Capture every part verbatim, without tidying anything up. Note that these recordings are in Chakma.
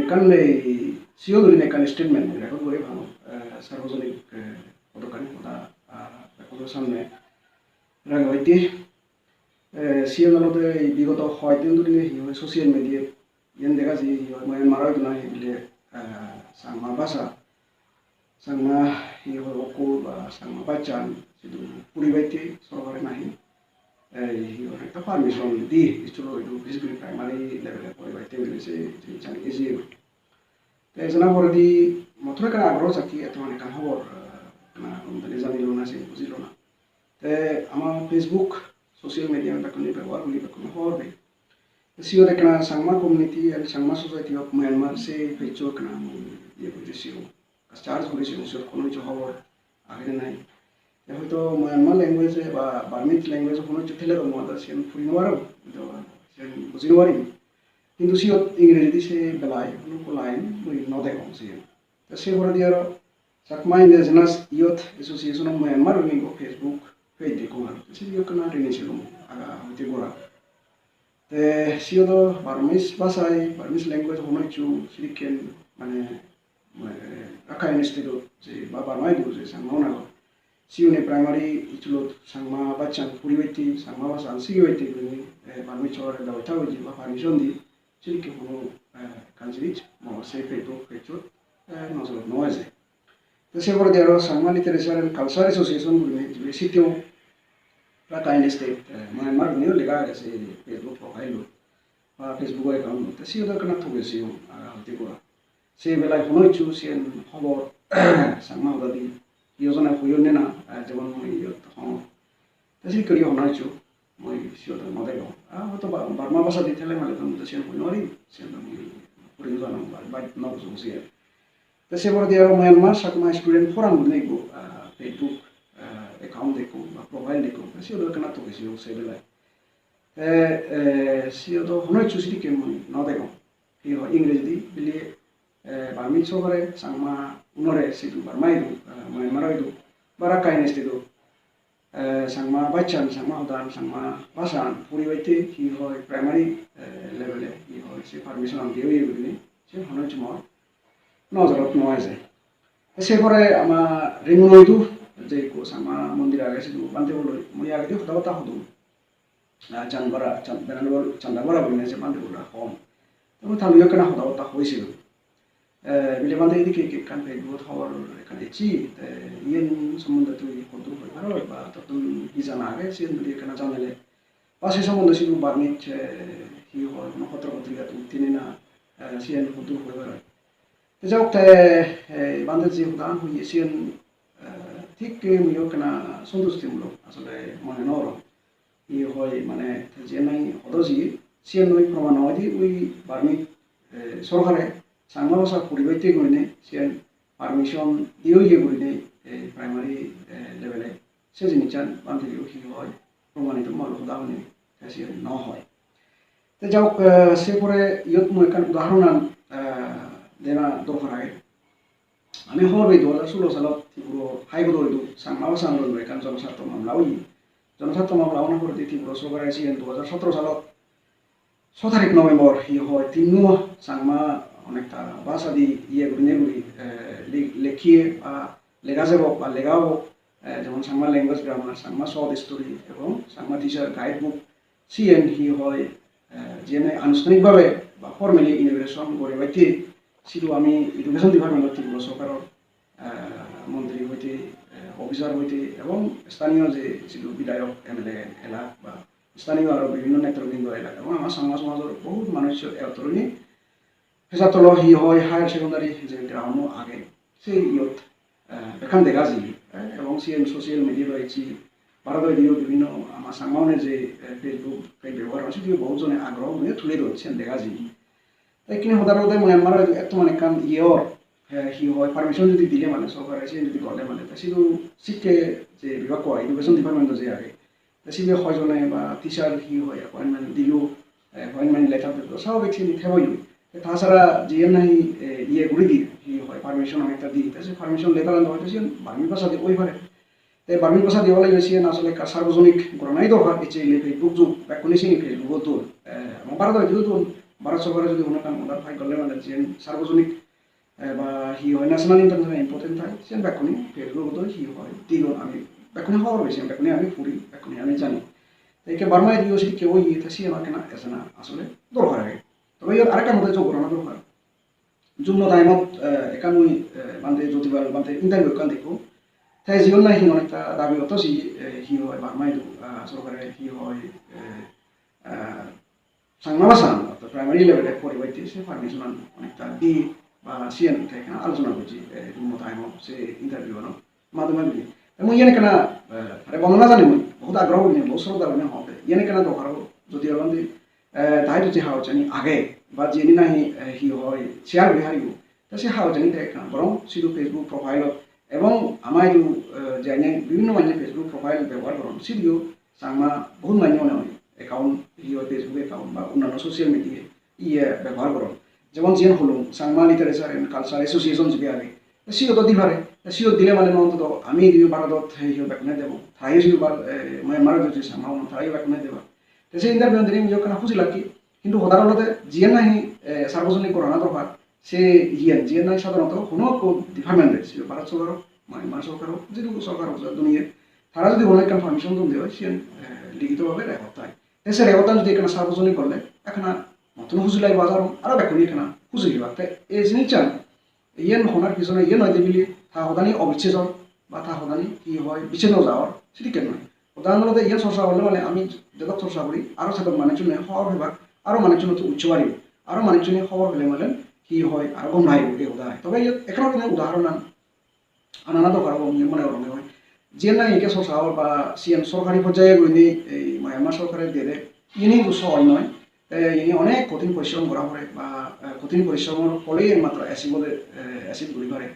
Ekkan ei siyo gurinei ekkan statement record guri pang, eh, sarbojonik, eh, hodokkani hoda, ah, bekkuno samne ragei hoide. Eh, siyen olode ei bigoto hoyekdin dhuri hi hoi social media-t iyen dega jai hi hoi Myanmar-o idu nahi bile, eh, Changma bhasha, Changma hi hoi okkur ba Changma bhashan sidu puribatte sorkare nahi, eh, hi hoi ekka permission di school-o idu, bises guri primary level-e puribatte guri se jinissan ejiye guri. Te ejana poredi mottun ekkan agroho jakki ettoman ekkan hobor, eh, ekkan amdani janilo na, se bujilo na. Te ama Facebook, social media bekkune bebohar guri, bekkune hobor pei. Te siyot ekkana Changma Community and Changma Society of Myanmar se page-o ekkana mui iye guri siyo, search guri siyo, siyot hono hissu hobor age ne nai. Te hoito Myanmar language ba Burmese language hono hissu thele do mui do siyen puri no parong, do siyen buji no parim. Hintu siyot Ingrejidi se belai hono ekko line mui no degong siyen. Te se poredi aro Chakma Indigenous Youth Association of Myanmar gurinei ekko Facebook page dekkong aro. Te sibe ekkana rini silum aga hoite gora. Te siyot do Burmese bhasai, Burmese language hono hissu sidikken mane, mane Rakhine State-ot je ba Burma idu je Changma-un agon, siyune primary school-ot Changma bhashan puribatte, Changma bhashan sigibatte gurinei, eh, Burmese sorkare bebosta gojje ba permission di, sidikke hono, eh, ekkan jinis mo se Facebook page-ot, eh, nojorot no eje. Te se poredi aro Changma Literature and Culture Association gurinei jibe sitio Rakhine State, eh, Myanmar gurinei lega age se Facebook profile-ot ba Facebook account-ot. Te siyot ekkana toge siyo, ah, hoite gora. Se belai hono hissu siyen hobor Changma hodadi hiyo jone hoyon ne na, eh, jemon mui iyot hongor. Te sidikke guri hono hissu mui siyot no degong. Ah, hoito Ba-, Burma bhasha di thele male do mui do siyen hoi no parim. Siyen do mui puri no janong, ba, ba, no bujong siyen. Te se poredi aro Myanmar Chakma Student Forum gurinei ekko, ah, Facebook, ah, account ekko ba profile ekko. Te siyot ekkana toge siyo se belai. Te, eh, siyot do hono hissu sidikke mui no degong. Hi hoi Ingrejidi bile, eh, Burmese sorkare Changma unore sidu Burma idu, eh, Myanmar idu, ba Rakhine State-o, eh, Changma bhashan, Changma hodan, Changma bhashan puribatte hi hoi primary, eh, level-e hi hoi se permission-an diye oye gurinei se hono hissu mor nojorot no eje. Te se pore ama Ringuno idu je ekko Changma mondir age, sidu bhante bo loi mui agedi hoda bata hodung. Ah, Chandabara, Chan-, Benalwal Chandabara gurinei se bhante bo loi hom. Te mui ta loi ekkana hoda bata hoisilung. Eh, bile bhante, edikke ekkan Facebook-ot hobor ekkan ecche, te iyen sombonde tui hoddur hoi paror ba tottun hi jana age, siyen jodi ekkana janele. Ba se sombonde sidu Burmese, eh, hi hoi, hono potro potrikattun uttine na, eh, siyen hoddur hoi paror. Te jai hok, te, eh, bhante je hodan hoye siyen, eh, thik muiyo ekkana sontustimulok asole mone no gorong. Hi hoi mane te jiyen nahi hodo jiye, siyen oi proman oide oi Burmese, eh, sorkare Changma bhasha puribatte gurinei siyen permission diye oye gurinei ei primary, eh, level-e. Se jinissan bhante yo hi hoi promanito molo hoda hone te siyen no hoi. Te jai hok, eh, se pore iyot mui ekkan udahoron an, eh, dena dorkar age. Ami hobor pei dui hajar solo salot Tripura High Court-o idu Changma bhasha andolonor ekkan jonosartho mamla oye. Jonosartho mamla ona poredi Tripura sorkare siyen dui hajar sotro salot so tarik November hi hoi tinno Changma onekta bhasha di iye gurinei guri, eh, le-, lekkiye ba lega jebo ba lega obo, eh, jemon Changma Language Grammar, Changma Short Story ebong Changma Teacher Guide Book, siyen hi hoi, eh, jiyen anushtanik bhabe ba formally inauguration guribatte sidu ami Education Department-ot Tripura sorkaror, eh, montri hoite, eh, officer hoite ebong sthaniyo je sidu bidhayok, M L A elak ba sthaniyo aro bibhinno netrobrindo elak ebong ama Changma somajor bohut manuj ekottor oinei Pechartala hi hoi higher secondary je ground-o age, se iyot, eh, bekkan dega jiye, eh, ebong siyen social media-t ecche, Bharotoidiyo bibhinno ama Changmaune je, eh, Facebook page bebohar goron, sidiyo bohut jone agroho mone tuli don, siyen dega jiye. Te ekkene hodar hodar Myanmar-o ettoman ekkan iye or, eh, hi hoi permission jodi dile mane, sorkare siyen jodi gorle mane, te sidu sikke je bibhag-ko age, Education Department-o je age, te sibe hoi jone ba teacher hi hoi appointment diyo, eh, appointment letter diyo, swababik siyeni thebo oi. Te ta sara jiyen nahi, eh, iye guri di, hi hoi permission onekta di, te se permission letter an hoyto siyen Burmese bhasadi oi pare. Te Burmese bhasadi ole siyen asole ekka sarbojonik gorana dorkar, ecche ele Facebook jug, bekkune siyeni Facebook-ot don, eh, ama Bharotoidiyo don, Bharat sorkare jodi hono ekkan order pass gorle mane jiyen sarbojonik, eh, ba hi hoi national international important thai, siyen bekkune Facebook-ot hi hoi digon ami bekkune hobor pei, siyen bekkune ami puri, bekkune ami jani. Te ikke Burma idu sedokke oye, te siyen ekkena ejana asole dorkar age. Tobe iyot arekkan hoda jog gorana dorkar. Jumno time-ot, eh, ekkan mui, eh, bhante Jyotipal bhante interview ekkan dekko. Te jiyon nahi onekta dabi gotto si, eh, hi hoi Burma idu, ah, sorkare hi hoi, eh, ah, Changma bhasan, orthat primary level-e poribatte se permission-an onekta di ba siyan te ekkan alochona gojje, eh, Jumno time-ot se interview-anot madhyome guri. Te mui iyen ekkena, eh, tare bondona jani mui, bohut agroho gurinei, bohut sroddha gurinei hong te. Iyen ekkena dorkar obo, jodi olon di, eh, dai jodi hagojani age, ba jiyeni nahi, eh, hi hoi, share guri paribo. Te se hagojani te ekkena, borong sidu Facebook profile-ot, ebong ama idu, eh, jene bibhinno manye Facebook profile bebohar goron, sidiyo Changma bohut manye mone hoi account, hi hoi, Facebook account ba onnanno social media iye bebohar goron. Jemon jiyen holung, Changma Literature and Culture Association jibe age, te siyot o di pare. Te siyot dile mane ontoto ami idu Bharodot hi hoi bekkune debo. Tarayo sidu ba, eh, Myanmar-ot je Changma agon, tarayo bekkune deba. Te se interview-an dinei mui ekkena huji lagge. Hintu hodar olode jiyen nahi, eh, sarbojonik gorana dorkar, se iyen jiyen nahi sadharonoto hono ekko department-e, se Bharat sorkar hok, Myanmar sorkar hok, jidu sorkar hok, jaduniye, tara jodi hono ekkan permission don de oi, siyen, eh, likito bhabe record thai. Te se record-an jodi ekkena sarbojonik gorle, ekkena mottun huji lagebo, aro, aro bekkune ekkena huji lagebo. Te ei jinissan, iyen honar pisone iyen noi de bili ta hodani obicchej or ba ta hodani hi hoi bicchej no jaor, sidikke noi. Hodan olode iyen chorcha gorle mane ami jedok chorcha guri, aro sedok manuchchune hobor pebak, aro manuchchunotto ucche paribo, aro manuchchune hobor pele mane hi hoi aro gom lagibo ei hoda ai. Tobe iyot ekkan udahoron an anana dorkar obo mui mone gorong hoi. Jiyen nahi ikke sorkar ba siyen sorkari porjaye gurinei ei Myanmar sorkare dede, iyeni hintu sohoj noi. Te iyeni onek kothin porishrom gora pore ba, eh, kothin porishromor phole matro achieve ode, eh, achieve guri pare.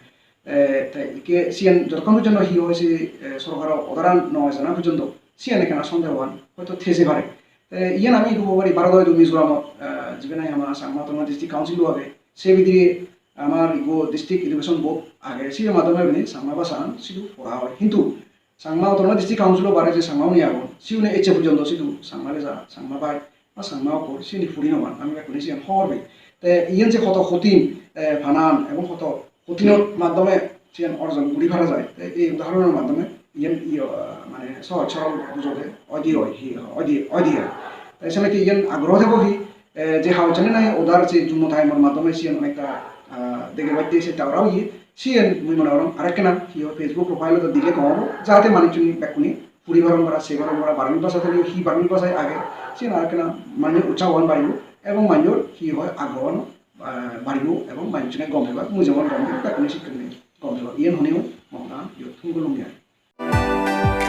Eh, te ikke siyen jotokkon porjonto hi hoi se, eh, sorkaro order-an no jana porjonto siyen ekkena sondehoan hoito thei jei pare. Te iyen ami idu hobor pari Bharodot idu Mizoramot, eh, jibe nahi ama Changma Autonomous District Council-o age, se bidire amar ibo district education board age, sibe madhyome bini Changma bhasan sidu pora oi. Hintu Changma Autonomous District Council-o bare je Changma-uni agon, siune ecche porjonto sidu Changma leja, Changma bhai, ba Changma okkor, siyeni puri no pan. Ami bekkune siyan hobor pei. Te iyen je hoto kothin, eh, panan ebong hoto kothinor madhyome siyan orjon guri para jai. Te ei udahoronor madhyome iyen iyo, ah, mane sohoj sorol bujode oide oi, hi oide, oide oi. Te senotte iyen agroho thebo hi, eh, je hagojani nahi order je Jumno time-or madhyome siyen onekta, ah, dege batte se tawra oye, siyen mui mone gorong arekkena hi hoi Facebook profile-ot dile gom obo, jate manuchchune bekkune puri paron para, sei paron para, Burmese bhasha thaleyo hi Burmese bhasha age, siyen arekkena manjor utsahoan baribo, ebong manjor hi hoi agrohoan, ah, baribo, ebong manuchchune gom pebak, mui jemon gom pei, bekkune sedokken gom pebak. Iyen honei mui mo hoda iyot thum gollung ai.